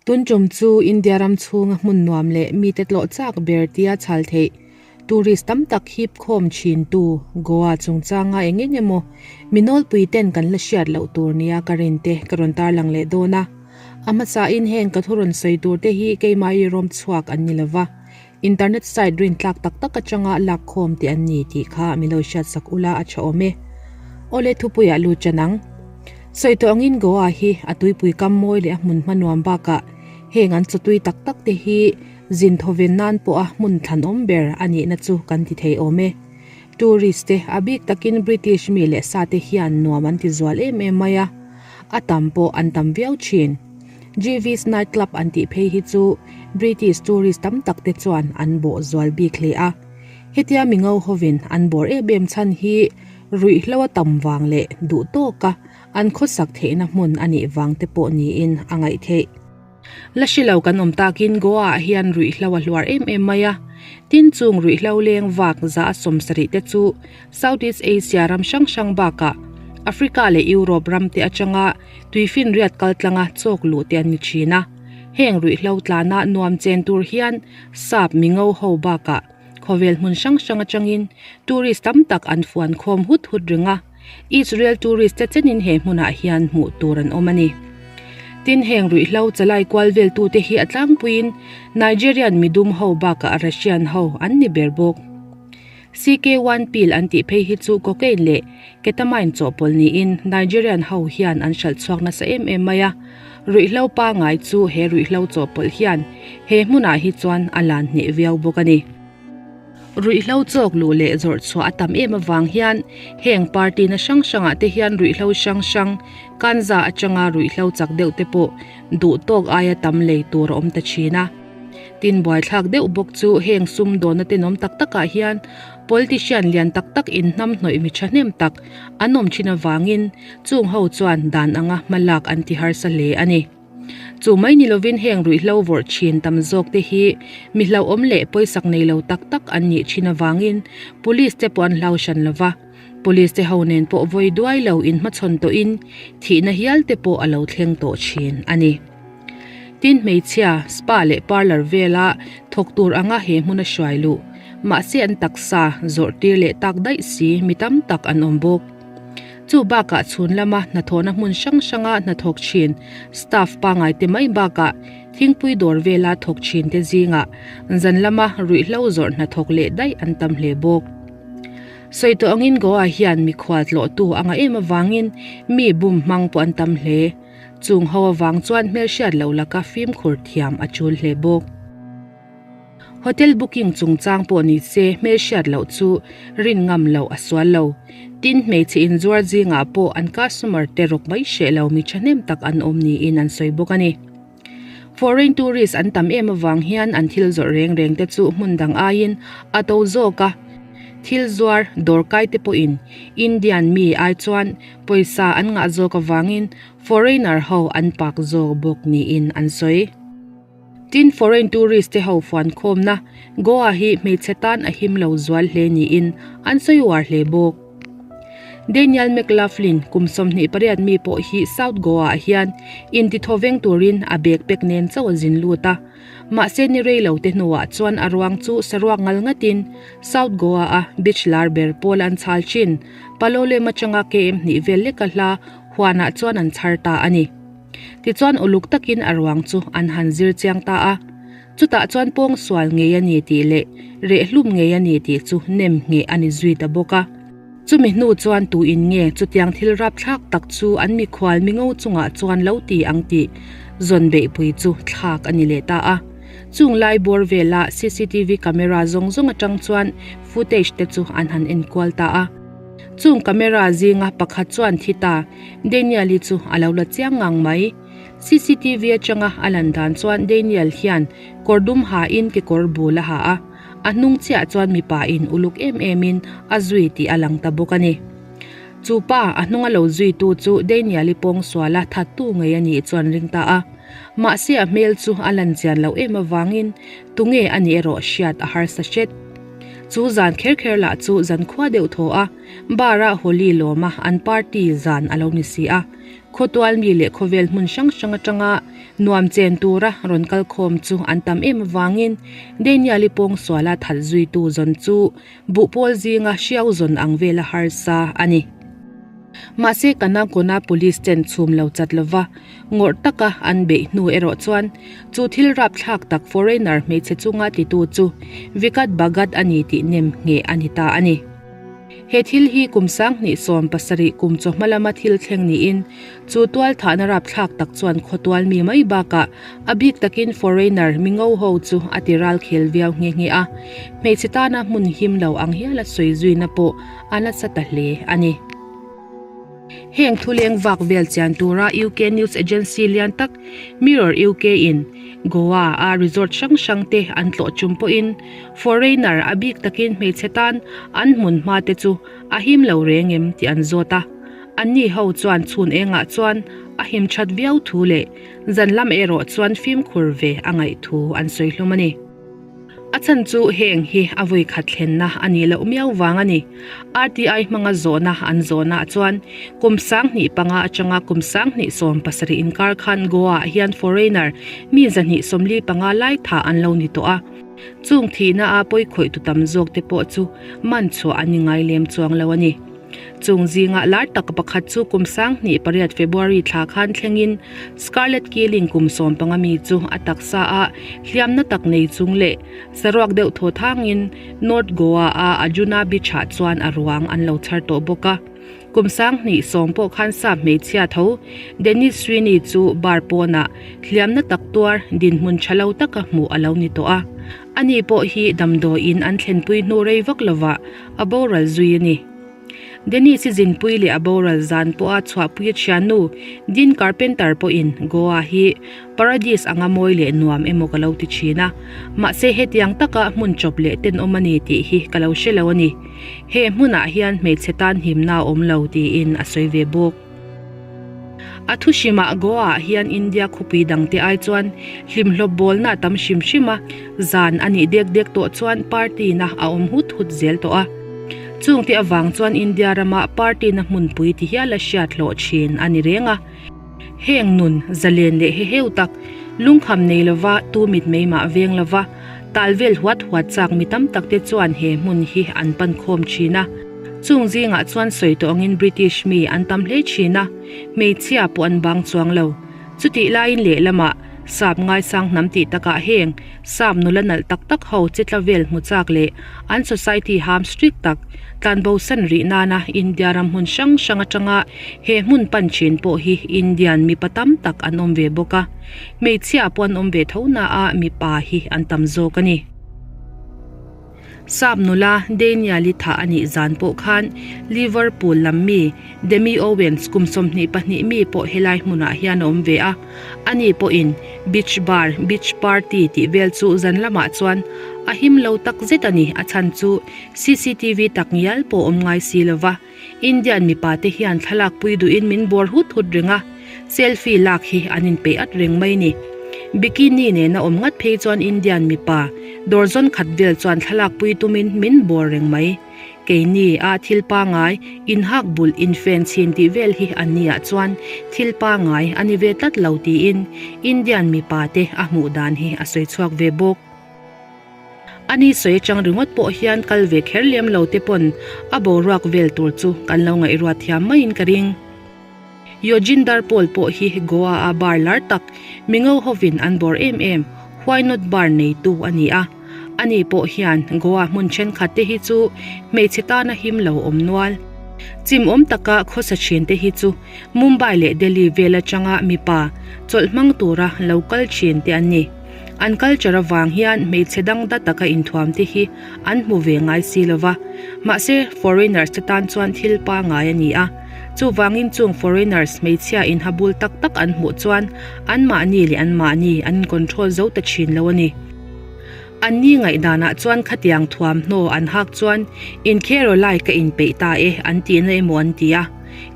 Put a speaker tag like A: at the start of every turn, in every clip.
A: Tun tum chu India ram chhunga hmun nuam leh mite tlawh chak ber tia chhal theih tourist tam tak hip khawm thin tu Goa chungchanga eng eng emaw mi nawlpui ten kan la hriat loh tur nia ka rin te ka rawn tarlang leh dawn a. A hmasain heng ka thu rawn sawi tur te hi keimah i rawm chhuak an ni lova, internet site rin tlak tak tak atanga lak khawm te an ni tih kha mi lo hriat sak ula a tha awm e. Awle thupuiah lut ṭan ang. Sawi tawh angin Goa hi a tuipui kam mawi leh a hmun hma nuam bakah heng an chawtui tak tak te hi zin thawven nan pawha hmun thlanawm ber a nihna chu kan ti thei awm e. Tourist te a bik takin British mi leh sa te hian nuam an ti zual em em mai a, a tam pawh an tam viau thin. GV's Night Club an tih phei hi chu British tourist tam tak te chuan an bawh zual bik hle a. Hetia mi ngo hovin an bawr em em chhan hi ruihhlo a tam vang leh duh tawka an khawsak theihna hmun a nih vang te pawh niin a ngaih theih. La hre lo kan awm takin Goa ah hian ruihhlo a hluar em em mai a, tin chung ruihhlo leng vak za a 70 te chu Southeast Asia ram hrang hrang bakah Africa leh Europe ram te atanga tuifinriat kaltlanga chawk luh te an ni thin a. Heng ruihhlo tlana nuam chen tur hian sap mingo ho bakah khawvel hmun hrang hrang atangin tourist tam tak an fuan khawm hut hut reng a. Israel tourist te chenin he hmunah hian hmuh tur an awm a ni. Tin, heng ruihhlo chalai kual vel tute hi a tlangpuiin Nigerian midum ho bakah Russian ho an ni ber bawk. CK1 pill an tih phei hi chu cocaine leh ketamine chawhpawlh niin Nigerian ho hian an hralh chhuak nasa em em mai a. Ruihhlo pangai chu he ruihhlo chawhpawlh hian he hmunah hi chuan a lan hneh viau bawk a ni. Ruihhlo chawk luh leh zawrh chhuah a tam em avang hian heng party na hrang hrangah te hian ruihhlo hrang hrang kanza atanga ruihhlo chak deuh te pawh duh tawk aia tam lei tur a awm ta thin a. Tin buaithlak deuh bawk chu heng sum dawhna tenawm tak takah hian politician lian tak tak in hnam hnawih mi thahnem tak an awm thin avangin chung ho chuan dan anga hmalak an ti harsa hle a ni. Chu mai ni lovin heng ruihhlo vawrh thin tam zawk te hi mi hlauhawm leh pawisak nei lo tak tak an nih thin avangin police te pawh an hlau hran lo va, police te ho nen pawh vawi duai lo inhmachhawn tawhin thihna hial te pawh a lo thleng tawh thin a ni. Tin hmeichhia, spa leh parlour vela thawk tur anga he hmuna hruai luh, mahse an taksa zawrh tir leh tak daih si mi tam tak an awm bawk. Chu bakah chhun lama hnathawhna hmun hrang hranga hnathawk thin staff pangai te mai bakah thingpui dawr vela thawk thin te zingah zan lama ruihhlo zawrh hnathawk leh daih an tam hle bawk. Sawi tawh angin Goa hian mikhual tlawhtu a ngah em avangin mi bum hmang pawh an tam hle. Chung ho avang chuan hmelhriat loh laka fimkhur thiam a tul hle bawk. Hotel booking chungchang pawh ni se hmelhriat loh chu rin ngam loh a sual lo. Tin, hmeichhe inzuar zingah pawh an customer te rawk mai hreh lo mi thahnem tak an awm niin an sawi bawk a ni. Foreign tourist an tam em avang hian an thil zawrh reng reng te chu hmun dang aiin a to zawk a, thil zuar dawrkai te pawhin Indian mi ai chuan pawisa an ngah zawk avangin foreigner ho an pak zawk bawk niin an sawi. Tin, foreign tourist te ho fuan khawmna Goa hi hmeichhe tan a him lo zual hle niin an sawi uar hle bawk. Daniel McLaughlin, kum 28 mi pawh hi South Goa ah hian intithaw veng turin a bag pack nen chauh a zin lut a. Mahse ni rei lo te hnuah chuan a ruang chu saruak ngal ngatin South Goa a beach lar ber pawl an chhal thin Palolem atanga KM hnih vel leka hla huanah chuan an chhar ta a ni. Tichuan uluk takin a ruang chu an han zir chiang ta a, chutah chuan pawngsual ngei a ni tih leh rehhlum ngei a ni tih chu nem ngheh a ni zui ta bawk a. Chumi hnu chuan tuin nge chutiang thil rapthlak tak chu an mikhual mingo chungah chuan lo ti ang tih zawn beihpui chu thlak a ni leh ta a. Chung lai bawr vela cctv camera zawng zawng atang chuan footage te chu an han enkual ta a. Chung camera zinga pakhat chuan thi ta Daniel-i chu a lo la chiang ngang mai. Cctv atanga a lan dan chuan Daniel hian kawr dum hain kekawr bul a ha a, a hnung chiah chuan mipa in uluk em em in a zui tih a lang ta bawk a ni. Chu pa a hnunga lo zuitu chu Daniel-i pawngsuala thattu ngei a nih chuan ring ta a. Mahse a hmel chu a lan chian loh em avangin tunge a nih erawh hriat a harsa hret. Chu zan kher kher lah chu zan khua deuh thaw a, bar ah Holi lawma an party zan a lo ni si a. Khawtual mi leh khawvel hmun hrang hrang atanga nuam chen tura rawn kal khawm chu an tam em avangin Daniel-i pawngsuala that zuitu zawn chu buhpawl zinga hriau zawn ang vela harsa a ni. Mahse Canacona Police ten chhum lo chat lova ngawrh taka an beih hnu erawh chuan chu thil rapthlak tak foreigner hmeichhe chunga titu chu Vikat Bhagat a ni tih nem ngheh a ni ta a ni. He thil hi kum 2017 kum chawhma lama thil thleng niin chu tual thahna rapthlak tak chuan khawtual mi mai bakah a bik takin foreigner mi ngo ho chu a ti ral khel viau nghe nghe a, hmeichhe tana hmun him lo ang hiala sawi zuina pawh a nasa ta hle a ni. Heng thuleng vak vel chian tura UK news agency lian tak Mirror UK in Goa a resort hrang hrang te an tlawh chung pawhin foreigner a bik takin hmeichhe tan an hmun hma te chu a him lo reng em tih an zawt a. Anni ho chuan chhun engah chuan a him that viau thu leh zan lam erawh chuan fimkhur ve a ngaih thu an sawi hlum a ni. A chhan chu heng hi a vawi khat thlenna a nih loh miau vang a ni. RTI hmanga zawhna an zawhnaah chuan kum 2005 atanga kum 2017 inkar khan Goa-ah hian foreigner mi 245 lai thah an lo ni tawh a. Chung thihna a pawikhawih tu tam zawk te pawh chu man chhuah an ni ngai lem chuang lo a ni. Chung zinga lar tak pakhat chu kum 2008 February thla khan thlengin Scarlett Keeling kum 15 mi chu a taksa a hliamna tak nei chung leh saruak deuh thaw thangin North Goa a Anjuna Beach ah chuan a ruang an lo chhar tawh bawk a. Kum 2010 pawh khan sap hmeichhia tho Dennis Sweeney chu bar pawnah hliamna tak tuar dinhmun tha lo taka hmuh a lo ni tawh a. Ani pawh hi damdawiin an thlenpui hnu rei vak lovah a boral zui a ni. Dennis-i zinpui leh a boral zan pawha chhuahpui a thiannu Dean Carpenter pawhin Goa hi paradise anga mawi leh nuam emaw ka lo ti thin a, mahse hetiang taka hmun chawp leh tenawm a ni tih hi ka lo hre lo a ni. He hmunah hian hmeichhe tan himna a awm lo tiin a sawi ve bawk. A thu hrimah Goa-ah hian India khawpui dangte ai chuan hlimhlawp bawlna a tam hrim hrim a, zan a nih dek dek tawh chuan party-na a awm hut hut zel tawh a. Chungte avang chuan India rama party-na hmunpui ti hial a hriat hlawh thin a ni reng a. Heng nun zalen leh heheu tak, lungkham nei lova tu mitmei mah veng lova tal vel huat huat chak mi tam takte chuan he hmun hi an pan khawm thin a. Chung zingah chuan sawi tawh angin British mi an tam hle thin a, hmeichhia pawh an bang chuang lo. Chutih laiin lehlamah sap ngaisang hnam tih takah heng sap nula nalh tak tak ho che tla vel hmu chak leh an society ham strict tak tlanbo san rih nana India ram hmun hrang hrang atanga he hmun pan thin pawh hi Indian mipa tam tak an awm ve bawk a, hmeichhia pawh an awm ve tho na a mipa hi an tam zawk a ni. Sap nula Daniel-i thah a nih zan pawh khan Liverpool lam mi Demi Owens kum 22 mi pawh helai hmunah hian a awm ve a. Ani pawhin beach bar, beach party tih vel chu zan lamah chuan a him lo tak zet a ni. A chhan chu CCTV tak ngial pawh awm ngai si lova Indian mipa te hian thlalak pui duhin min bawr hut hut reng a, selfie lak hi an inpeih at reng mai ni. Bikini nena awm ngat phei chuan Indian mipa dawr zawn khat vel chuan thlalak pui tumin min bawr reng mai. Keini a thil pangai, inhak bulh, infen chhin tih vel hi an niah chuan thil pangai a ni ve tlat lo tiin Indian mipa te a hmuh dan hi a sawi chhuak ve bawk. A ni sawi atang ringawt pawh hian kal ve kher lem lo te pawn a boruak vel tur chu kan lo ngaihruat thiam maiin ka ring. Yoginder Paul pawh hi Goa a bar lar tak mingo hovin an bawr em em Why Not Bar neitu a ni a. Ani pawh hian Goa hmun thenkhat te hi chu hmeichhe tana him lo awm nual. Chim awm taka khawsa thin te hi chu Mumbai leh Delhi vel atanga mipa chawlh hmang tura lo kal thin te an ni. An culture avang hian hmeichhe dang da taka inthuam te hi an hmu ve ngai si lova, mahse foreigners te tan chuan thil pangai a ni a. Chuvangin chung foreigners hmeichhia inha bul tak tak an hmuh chuan anmahni leh anmahni an in-control zo ta thin lo a ni. Anni ngaihdanah chuan khatiang thuamhnaw an hak chuan inkherawh lai ka inpeih ta e an tihna emaw an ti a.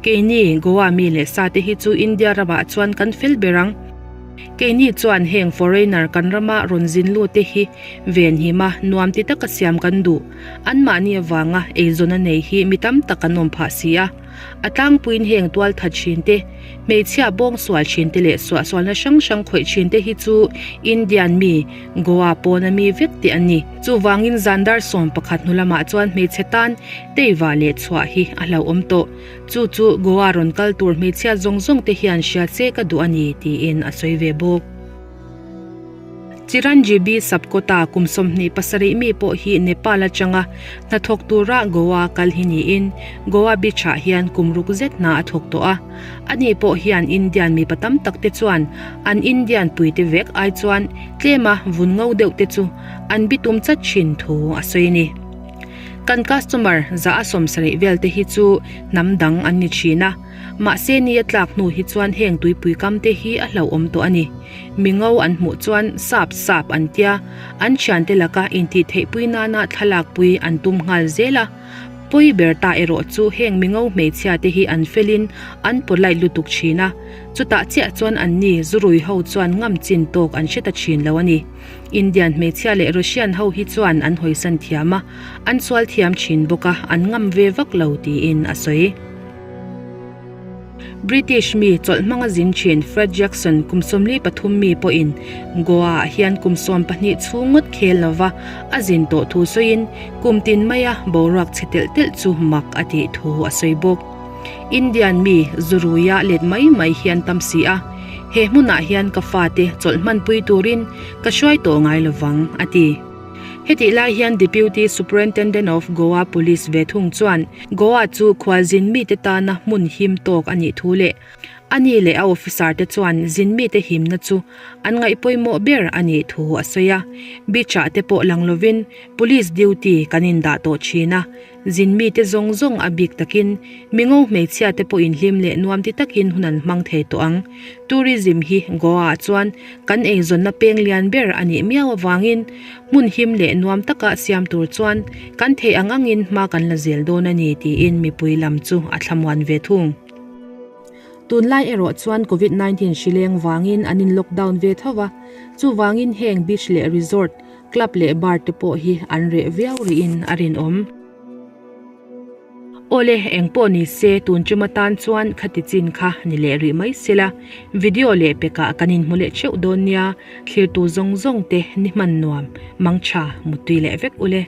A: Keini Goa mi leh sa te hi chu India ramah chuan kan fel ber ang. Keini chuan heng foreigner kan rama rawn zin lut te hi venhim a, nuam ti taka siam kan duh. Anmahni avanga eizawn a nei hi mi tam tak an awm phah si a. A tlangpuiin heng tualthat thin te, hmeichhia bawngsual thin te leh suahsualna hrang hrang khawih thin te hi chu Indian mi, Goa pawna mi vek te an ni. Chuvangin zan dar 11 hnu lamah chuan hmeichhe tan teiva leh chhuah hi a hlauhawm tawh. Chu chu Goa rawn kal tur hmeichhia zawng zawng te hian hria che ka duh a ni, tiin a sawi ve bawk. Chiranjibi Sapkota kum 27 mi pawh hi Nepal atanga hnathawk tura Goa kal hi niin Goa Beach ah hian kum ruk zet hna a thawk tawh a. Ani pawh hian Indian mipa tam tak te chuan an Indian puite vek ai chuan tlema vun ngo deuh te chu an bitum chat thin thu a sawi a ni. Kan customer za a 70 vel te hi chu hnam dang an ni thin a, mahse ni a tlak hnu hi chuan heng tuipui kam te hi a hlauhawm tawh a ni. Mi ngo an hmuh chuan sap sap an tia, an thiante laka intihtheihpui nana thlalakpui an tum nghal zel a. Pawi ber ta erawh chu heng mi ngo hmeichhia te hi an felin an polite lutuk thin a, chutah chiah chuan anni zurui ho chuan ngam chin tawk an hre ta thin lo a ni. Indian hmeichhia leh Russian ho hi chuan an hawisan thiam a, an sual thiam thin bawk a, an ngam ve vak lo tiin a sawi. British mi chawlh hmanga zin thin Fred Jackson kum 43 mi pawhin Goa-ah hian kum 12 chhung ngawt khel lova a zin tawh thu sawiin kum tin maia boruak chhe telh telh chu mak a tih thu a sawi bawk. Indian mi Zuruia let mai mai hian tam si a, he hmunah hian ka fate chawlh hmanpui turin ka hruai tawh ngai lovang, a ti. Hetih lai hian Deputy Superintendent of Goa Police ve thung chuan Goa chu khualzin mite tana hmun him tawk a nih thu leh a ni leh a officer te chuan zin mite himna chu an ngaih pawimawh ber a nih thu a sawi a. Beach ah te pawh lang lovin Police duty kan indah tawh thin a, Zin mite zawng zawng a bik takin mingo hmeichhia te pawhin hlim leh nuam ti takin hun an hmang thei tawh ang. Tourism hi Goa ah chuan kan eizawnna peng lian ber a nih miau avangin hmun him leh nuam taka siam tur chuan kan theih ang angin hma kan la zel dawn a ni tiin mipui lam chu a thlamuan ve thung. Tunlai erawh chuan Covid 19 hri leng vangin an in lockdown ve tho va, chuvangin heng beach leh resort, Club leh bar te pawh hi an reh viau rihin a rinawm. Awle, eng pawh ni se tun tum atan chuan khati chin kha ni leh rih mai sela, video leh pekah kan inhmu leh theuh dawn nia, thlirtu zawng zawng te ni hman nuam, mangtha, muttui leh vek ule.